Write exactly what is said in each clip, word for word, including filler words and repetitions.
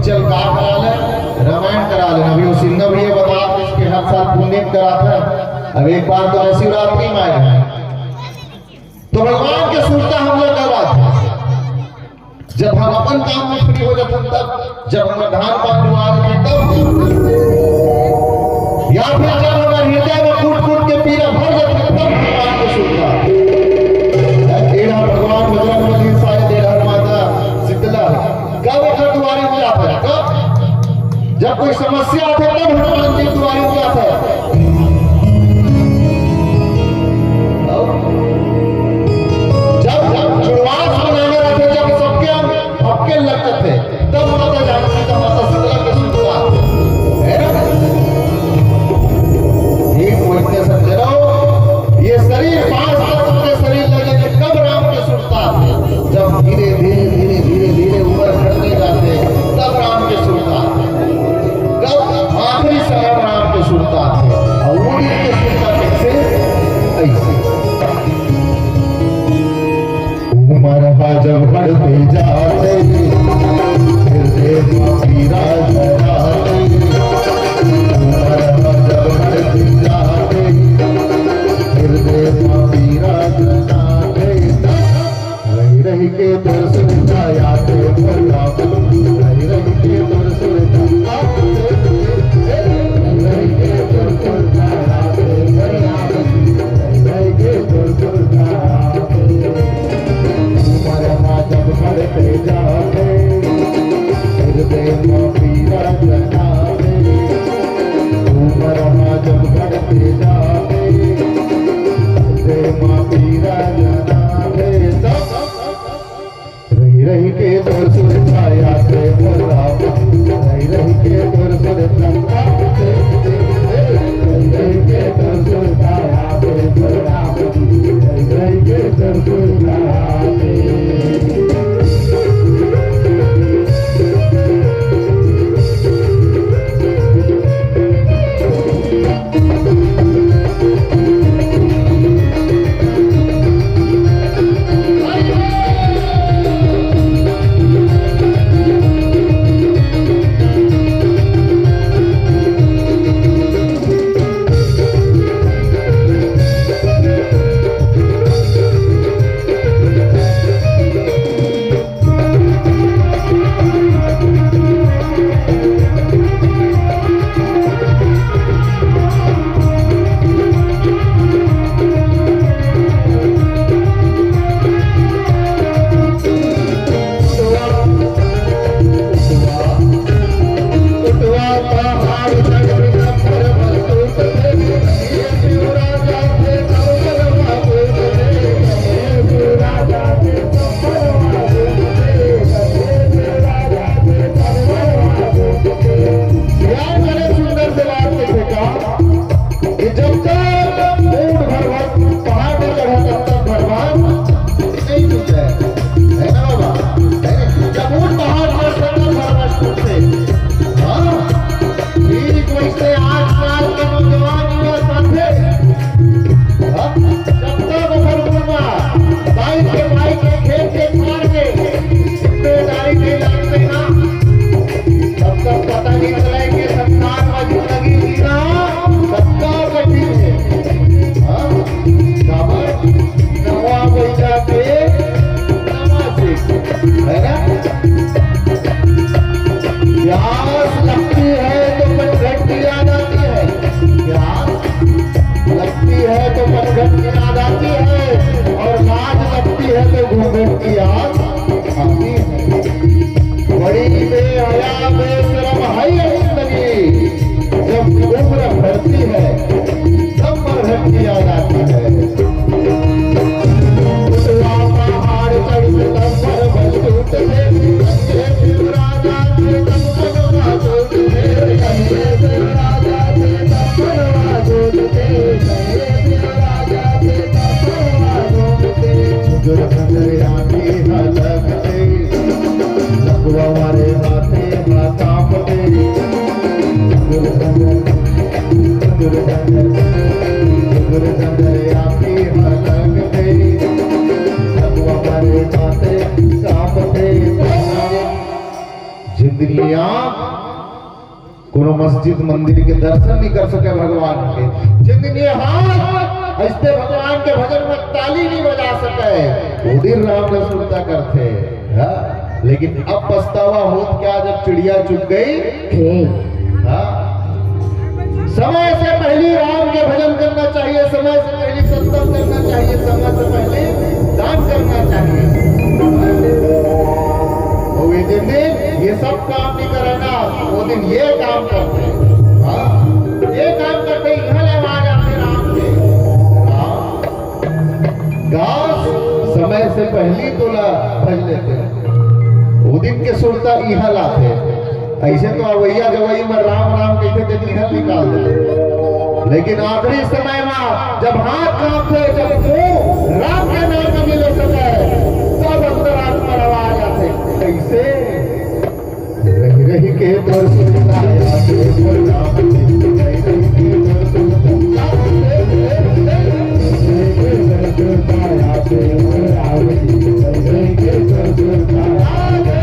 चल का करा ले, रामायण करा ले। अभी वो सिन्हा भैया बता के हर साल पुण्य करा था। अब एक बार तो शिवरात्रि में आए हैं, तो भगवान के सुरता हम लोग करवा थे। जब हम अपन काम में फ्री हो जाते हैं तब, जब हम धान पान लुआ देते हैं तब, या फिर जब हमारे हृदय में कूट कूट के पीड़ा भर जाते हैं तब भगवान को सुनता है। एड़ा भगवान बजरंग बली साय, एड़ा माता शीतला, कब ओकर दुआरे में जाता है? कब? जब कोई समस्या आथे तब हनुमान जी दुआरे में जाता है। जब, जब जुड़वास बनाना रहता है, जब सबके हम सबके लग जाते हैं, तब माता जानकी का, माता शीतला के सुनता है ना। ये पूछते सज्जनों, ये शरीर पांच तत्व के शरीर लगे कि कब राम के सुनता है? जब धीरे धीरे धीरे धीरे धीरे ऊपर चढ़ने जाते हैं, तब राम के सुनता है। कब? आखिरी समय में राम के सुनता है। और वो दिन के सुनता कैसे? ऐसे। उमर हा जब बढ़ते जाते, फिर देखो पीरा जगाते। उमर हा जब बढ़ते जाते, फिर देखो पीरा जगाते। रही रही के तोर सुरता याद, रही रही के तोर सुरता याद, रही रही के तोर सुरता याद। उमर हा जब बढ़ते जाते, हृदय में पीरा जगाते। उमर हा जब बढ़ते जाते, हृदय में पीरा जगाते। तब रही रही के तोर सुरता याद, रही रही के तोर सुरता याद, रही रही के तोर सुरता याद, रही रही के तोर सुरता याद। यार, बड़े सुंदर से बात लिखे का कि जब तक ऊंट भरवास पहाड़ पर चढ़ा, तब तक भरवास नहीं टूटे, है ना बाबा? है ना? जब ऊंट पहाड़ पर चढ़ा, भरवास टूटते। हाँ, ठीक वैसे आजकल के नौजवान युवा साथी, हाँ, जब तक ओकर मुंह में बाइक के, बाइक के खेत के खार के जिम्मेदारी नहीं लागते ना, तब तक पता नहीं चले कि संसार में जिंदगी जीना कतका कठिन है। हाँ? काबर? नवा बइला के नवा सीख, है ना? प्यास लगती है तो पनघट की याद आती है। प्यास लगती है तो पनघट की याद आती है, और लाज लगती है तो घूंघट की याद आती है। बड़ी बेहया बेशरम है ये जिंदगी, जब उम्र बढ़ती है तब मरहट की याद आती है। उतवा पहाड़ चढ़ तब मरहट टूट गए, ये शिवराज जिन दिन ये आँख कोनो मस्जिद मंदिर के दर्शन नहीं कर सके भगवान के, जिन दिन ये हाथ ऐसे भगवान के भजन में ताली नहीं बजा सके, वो दिन राम ने सुरता करते। हाँ? लेकिन अब पछतावा होत क्या, जब चिड़िया चुग गई। हाँ? समय से पहले राम के भजन करना चाहिए, समय से पहले सत्संग करना चाहिए, समय से पहले दान करना चाहिए। और ये जिन दिन ये सब काम नहीं करेगा, वो दिन ये काम करते हैं। हाँ, ये काम करते ही यहाँ ले आवाज आते राम के। राम दास समय से पहली तोला भज लेते हैं। वो दिन के सुरता इहाँ लाते हैं। ऐसे तो अवैया गवई में राम राम कहते थे, निहल निकाल देते। लेकिन आखिरी समय में जब हाथ कांपते, जब मुंह राम के नाम में मिले सके, तब अंतरात्मा आवाज आते। कैसे? रही रही के तोर सुरता आते, राम जी, रही रही के तोर सुरता आते, रही रही के तोर सुरता आते, राम जी, रही रही के तोर सुरता आते।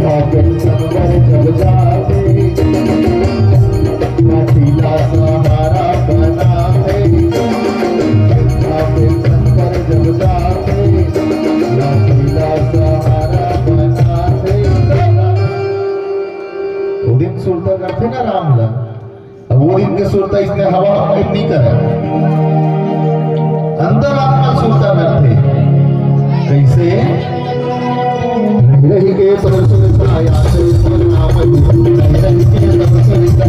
पेंशन पर जब जाते, लाठी ला सहारा बनाते। पेंशन पर जब जाते, लाठी ला सहारा बनाते। वो दिन सुरता करते ना राम ला। अब वो दिन के सुरता इसने हवा में नहीं करा, अंतरात्मा सुरता करते। कैसे? रहि रहि के तब सुरता आते, पर नाम रहि रहि के तब सुरता।